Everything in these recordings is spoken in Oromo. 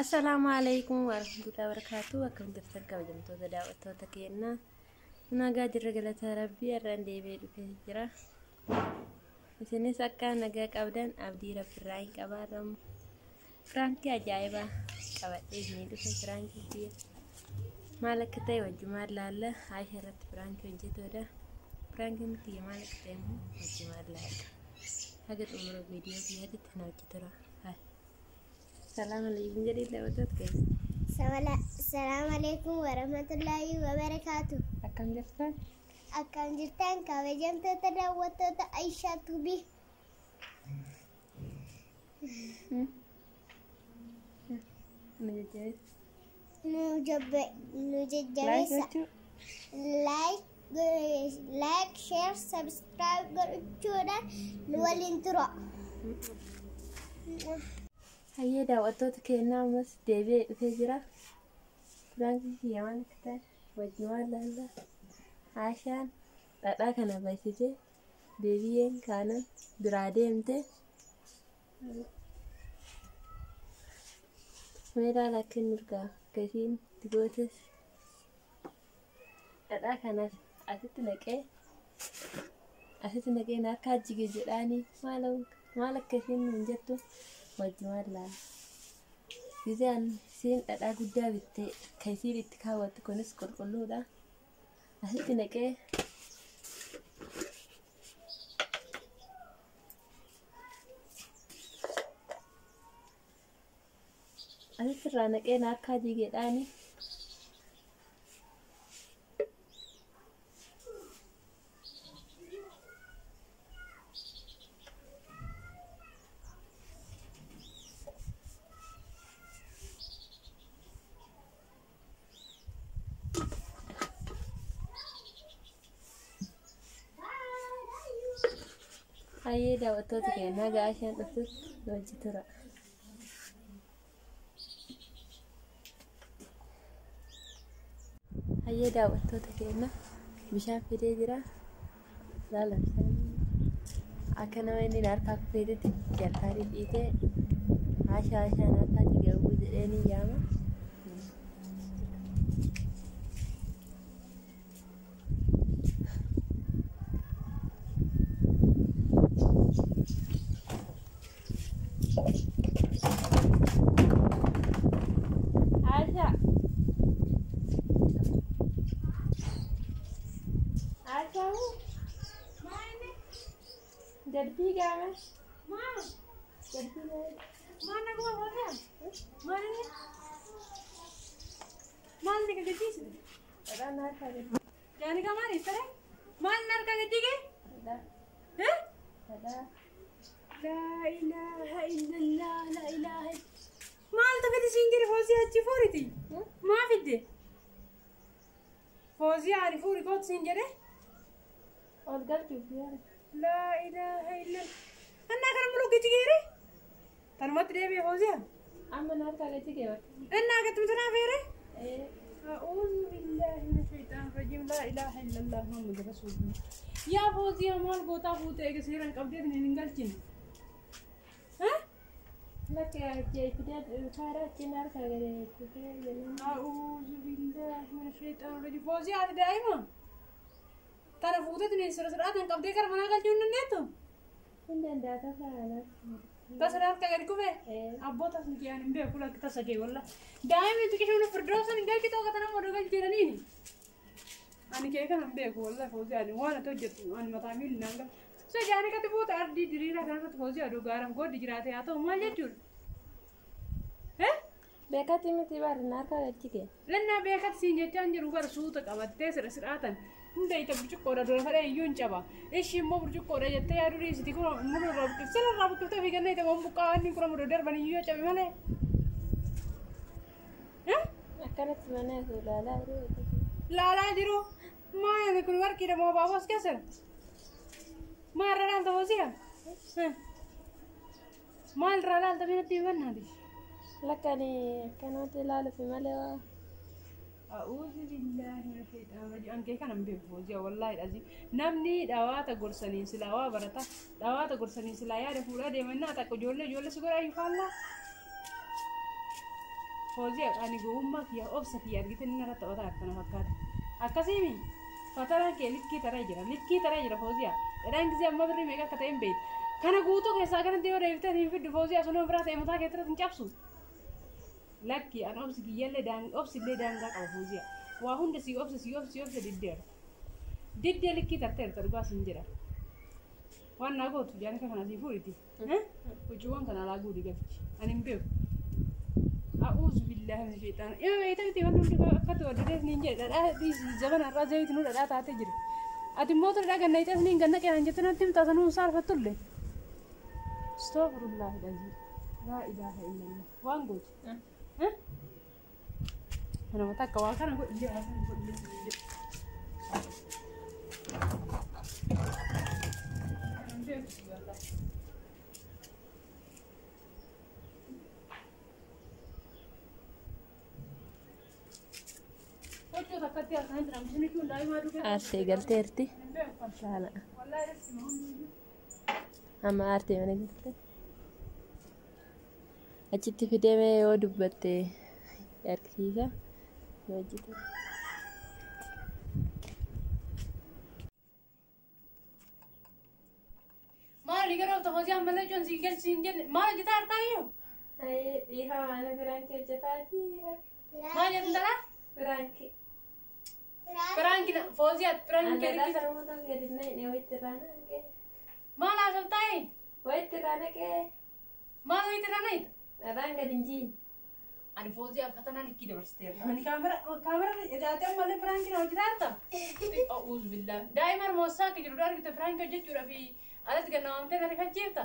Assalaamu alaikum warahmatullahi wabarakatuh. Akkam jirtan kabajamtoota daawwattoota keenyaa? Nagaa jirra, galata Rabbii. Har'aan deebi'ee dhufee jira. Isinis akka nagaa qabdan abdii Rabbirraa hin qabaarramu. Piraankii ajaa'ibaa qabadhee isinii dhufe. Piraankii kiyya maal akka ta'e wajjumaan laalla. Aisha irratti piraankii hojjetudha. Piraankiin kiyya maal akka ta'e immoo wajjumaan laalla. Haga xumura viidiyoo kiyyaatti na wajji tura. Salaam alaikum jedhii daawwattoota keenya. Salaam alaikum warahmatullahi wabarakaatu. Akkam jirtan? Akkam jirtan kabajamtoota daawwattoota Aishaa Tuubii? Nu jajjabeessa. Nu jajjabeessa. Gochuu. Like, share, subscribe gochuudhaan nu waliin tura. Hayyee daawwattoota keenyaa, ammas deebi'ee dhufee jira. Piraankii kiyya maal akka ta'e wajjumaan laalla. Aishaan dhadhaa kana baysitee deebi'een kaanan biraa deemte. Mee ilaala akka inni urgaa akka isiin itti gootes. Dhadhaa kanas asitti naqee na harkaa jige jedhaanii maal akka isiin nuun jettu wajjumaan laalla. Gizeen isiin dhadhaa guddaa bittee kan isiin itti kaawwattu kunis qulqulluudha. Asitti naqee asitti irraa naqee na harkaa jigeedhaanii. Hayyee daawwattoota keenyaa, haga Aishaan dhuftutti nu wajji tura. Hayyee daawwattoota keenya, bishaan fidee jira. Laala, bishaan akka nama inni harkaa kufeetitti jalkaanii dhiitee "Aishaa, Aishaan harkaa jigawuu" jedhee ni yaama. Aisha. Aisha. Gad fiigaame. Gad fiigaame. Maal naguma boota? Maal inni? Maal inni gaggeessite? Dhadhaan harkaa gadi. Jaanika maal ibsare? Maal inni harkaa gadi? Dhadhaa. Eh? Dhadhaa. Laa ilaaha illallah, laa ilaaha. Maaltu fidi siin jedhe foozii achi fuuriti? Maa fidde? Foozii ani fuuri kootu siin jedhe? Ol galchuuf yaala. Laa ilaaha illallah. Annaa kana muluu gichi geere? Tanumatti deebi'e foozii. Amma na harkaa gadi gee bakka. Innaa gattumtu naa feere? Ee. أعوذ بالله من الشيطان الرجيم، لا إله إلا الله محمد رسول الله. Yaa Fooziyaa, maal gootaa fuutee eega seeraan qabdee hin galchine? Ha? Lakka fidee faaraa achiin harkaa gadi kufee jennaan. أعوذ بالله من الشيطان الرجيم. Fooziyaa, ati daa'ima tana fuutee sira siraataan qabdee gara manaa galchuu hin dandeettu? Hin danda'a, tasaa. Tasa harka gadi kufe? Ee. Abboo, tasni kiyaan hin beeku, lakki tasa kee walla. Daa'imni xiqqishuun firdoosan hin galchitu akka tanama oduu galchiraniini. Ani kee kana hin beeku walla. Foozii, ani waan ati hojjettu ani mataa miilli naan galu. So jaanii katti fuute ardii diriiraa kanarratti foozii aduu gaaraaf goddi jiraate haa ta'u, maal jechuudha? Eh? Beekatti miti baari, na harkaa gadi gee. Lannaa beekatti siin jechaan jiru gara suuta qabattee sira siraatan hunda ita burcuqqoodha dura fadhee iyyuu hin caba. Ishii immoo burcuqqoodha jettee yaaduu dhiisiti, kun mulu irraa buqqifte, sila irraa buqqiftee ofii ganna ita waan buqqaa inni kura mudoo darban iyyuu yoo cabe malee. Eh? Akkanatti mana osoo ilaalaa jiru. Laalaa jiru. Maali kun, warqiidha moo baaboo as keessa? Maal irra laalta, Foosiyaa? Maal irraa laalta, minatti himannaati? Lakka ani akkanumatti ilaaluuf malee waa. أعوذ بالله من الشيطان الرجيم. Ankee kana hin beeku, Fooziyaa, wallaahi dhazi. Namni dhawaata gorsanii silaa waa barata. Dhawaata gorsanii silaa yaada fuudhaa deemannaa takka ijoollee ijoollee si godhaa hin faallaa. Foozii ani gowwummaa kiyya obsa kiyya argite inni irratti taphataa jirta na fakkaata. Akkasiimi fatanaan kee likkii taree jira likkii taree jira Fooziyaa. Dhadhaan gisee amma birrii meeqa akka ta'e hin beektu. Kana guutuu keessaa kanatti yoo deebiftee hin fiddu Fooziyaa sunoo biraa ta'e mataa keetti irratti hin cabsu. Lakki an obsi kiyyallee obsillee daangaa qaba Fooziyaa. Waa hunda sii obsa sii obsa sii obsa diddeera. Diddee likkii tarteerta dhugaa siin jedha. Waan naa gootu jaanika kana sii fuudhiti. Huccuuwwan kana alaa guuri galchi. Ani hin beeku. A'uuzu billaahi mina sheexaana. Ima beekta miti wanni hundi akkatti wal niin jedhe dhadhaa dhiisi zabana irraa zayitii nu dhadhaa taatee jira. Ati immoo dhadhaa ganna ixees niin ganna qeeran jettee natti himtaa sanuu hin saalfattullee. Astaghfirullahi al-aziim. Laa ilaaha illallah. Waan gootu. Nama takka waa kana godhi waa kana godhi. Hin beeku wallahi. Huccuu takkatti harkaan namni kun daa'imaa dhufe. Aartee galteerti. Hin beeku. Laala. Wallahi dhibsi hunduyyuu. Amma aartee mana galte. Achitti fidee yoo dubbatte argisiisa. Yoo hojjete. Maali garuu of ammallee cuun siin galchi siin jenne maal hojjetaa hartaayyuu? Dhiifa waan biraankii hojjetaa jira. Maal jedhu dhala? Biraankii. Piraanki Fooziyaat piraanki Anadhaa keessa. sarmuutaan gadi naqee wayitti irraa naqee. Maal haasoftaa'e? Wayitti irraa naqee. Maal wayitti irraa naqe? Dhadhaan gadi hin jiin. Ani Fooziyaa fatanaa likkii dabarsiteerta. Ani kaamera idaatee ammallee piraanki na hojjetaa harta? A'uuzu billaa. Daa'ima harmoossaa akka jiru argite piraanki hojjechuudhaaf alatti gannawamtee na rifachiifta.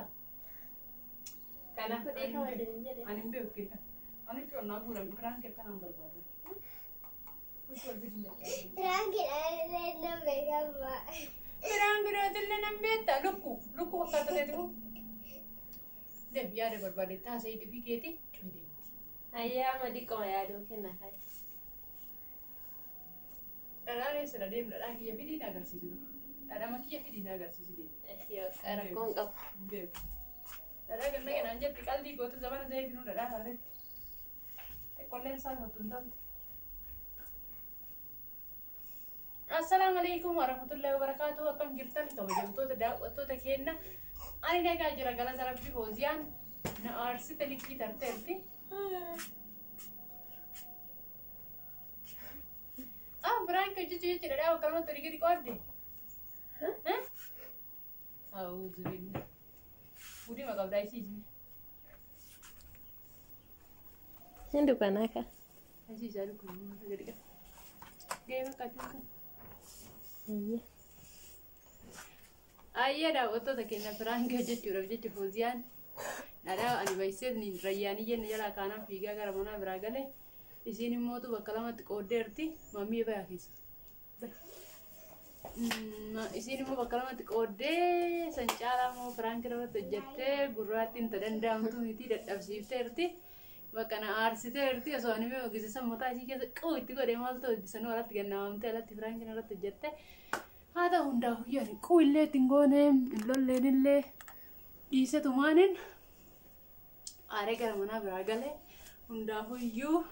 Kanaafuu dhiifa waliin hin jedhe. Ani hin beeku keessa. Ani coonnaa guurame piraanki akkanaan barbaadu. Huccuu wal bidin dachaa. Piraankiidhaan nama beekama. Piraanki dhootillee nan beekta lukku lukku fakkaata ta'etu. Deem yaada barbaade taasisa ifii keetii cumi deemti. Ayyaa amma dhiqoma yaaduu kenna kaayee. Dhadhaan eessa deemu dhadhaa kiyya fidii na agarsiisu. Dhadhama kiyya fidii na agarsiisu deemu. Rakkoon qabu. Hin beeku. Dhadhaa ganna kanaan jetti qalbii gootu zamana zayitinuu dhadhaa taatetti. Xiqqolleen saalfattu hin taate. Assalaamu alaikum warahmatullahi wabarakatuh. Akkam jirtan kabajamtoota daawwattoota keenya. Ani nagaa jira galata rabbi Fooziyaan na aarsite likkii tarteerti. Ah, piraanki hojjechuu jechuudha dhadhaa bakka lamatti olii gadi qoodde. A'uuzu billah. Gudima qabdaa isiisi. Hin dukanaa ka. Isiisaa dukkana gadi qaba. Gahee fakkaachuu kan. Ayyaa. Ayyaa daawwattoota keenya piraanki hojjechuudhaaf jecha Fooziyaan dhadhaa ani baay'iseef rayyaanii jenne jalaa kaanaan fiigaa gara manaa biraa gale isiin immootu bakka lamatti qooddeerti mammii bayaa keessa. Isiin immoo bakka lamatti qooddee san caalaa immoo piraankii irratti hojjettee gurraattiin ta danda'amtu miti dadhabsiifteerti. Bakka na aarsiteerti osoo ani immoo gisisan mataa isii keessa qabu itti godhee maaltu hojjesanuu alatti gannaamamtee alatti piraankiin irratti hojjette. Haa ta'u hundaafuu ani qubillee ittiin goone hin lolleen illee dhiisetumaanin aaree gara manaa biraa galee hundaafuyyuu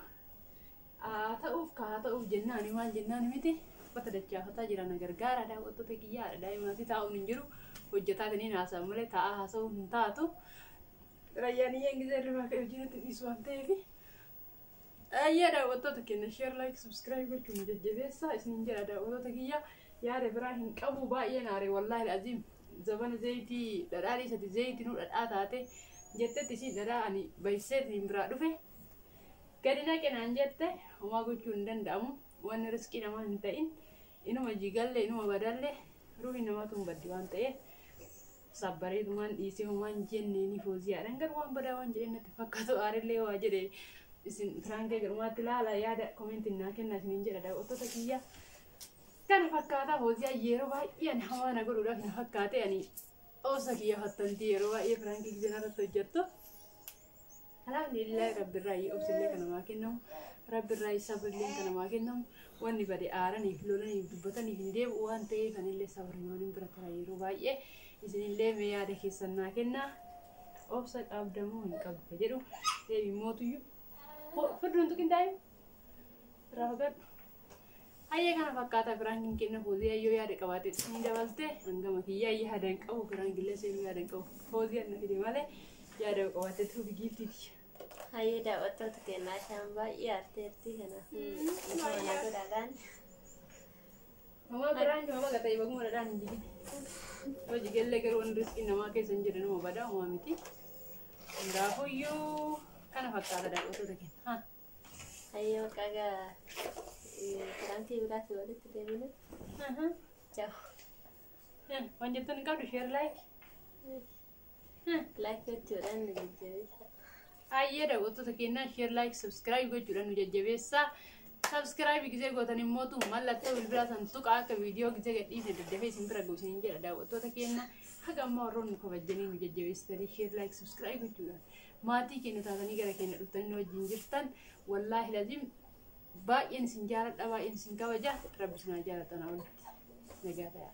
haa ta'uuf ka haa ta'uuf jennaani maal jennaan miti uffata dachaafataa jira na gargaara daawwattoota kiyyaadha daa'imaati taa'uun hin jiru hojjetaa taniin haasa'u malee taa'aa haasa'uun hin taatu. Rayyaan iyyaan gisee irraa ka'e hojii natti dhiisu waan ta'eef. Ayyaa daawwattoota keenya share like subscribe gochuun jajjabeessa isiniin jedha daawwattoota kiyya yaada biraa hin qabu baay'een aare wallaahi aziim zabana zayitii dhadhaa dhiisati zayitii nu dhadhaa taate jettetti isiin dhadhaa ani bayseetiin biraa dhufe gadi naqe naan jette homaa gochuu hin danda'amu wanni riskii namaa hin ta'in inuma jigalle inuma badalle ruuhi namaatu hin baddi waan ta'eef sabbareetumaan dhiisee homaan jenneeni Fooziyaadhaan garuu waan badaa waan jedheen natti fakkaatu aarillee waa jedhe isin piraankee garumaatti ilaala yaada koomeentiin naa kennaa isiniin jedha daawwattoota kiyya. Kana fakkaata Fooziyaa yeroo baay'ee ani hamaa na godhuudhaaf na fakkaate ani obsa kiyya fattantii yeroo baay'ee piraankii giseen irratti hojjettu. Alhamdulillah rabbirraa obsillee kan namaa kennamu rabbirraa sabrillee kan namaa kennamu wanni bade aaraniif lolaniif dubbataniif hin deebi'u waan ta'eef anillee sabrimaan hin bira tara yeroo baay'ee isinillee mee yaada keessan naa kennaa obsa qabdamoo hin qabdu jedhu deebii mootuyyuu. Fudduun tuqin daa'im. Irraa fagaadhu. Hayyee kana fakkaata prankiin kenna Fooziyaa yoo yaada qabaate ni dabalte hangama kiyyaa yaada hin qabu prankillee seenuu yaada hin qabu. Fooziyaan na fide malee yaada qabaate tuubi giiftiiti. Hayyee daawwattoota keenyaa isaan baay'ee aarteerti kanaafuu mana godhaadhaan. Mama prank mama gata baguma dhadhaan hin jigin. Yoo jigellee garuu wanni riskiin namaa keessa hin jiru nama badaa uumaa miti. Hundaafuyyuu kana fakkaata daawwattoota keenya. Haa. Hayyee maqaa prankii biraatti walitti deebinu. Ciao. Waan jettuun hin qabdu share like. Like gochuudhaan nu jajjabeessa. Hayyee daawwattoota keenyaa share like subscribe gochuudhaan nu jajjabeessaa. Subscribe gisee gootan immootu mallattoo bilbilaa san tuqaa akka viidiyoo gisee gadhiisne daddafee isin bira ga'u isiniin jedha daawwattoota keenya. Haga ammaa warroon nu kabajjanii nu jajjabeessitanii share like subscribe gochuudhaan maatii keenya taatanii gara keenya dhuftanii nu wajjin jirtan wallaahi lazim baay'een isin jaaladha baay'een isin kabaja rabbi isin haa jaalatan walitti nagaa ta'aa.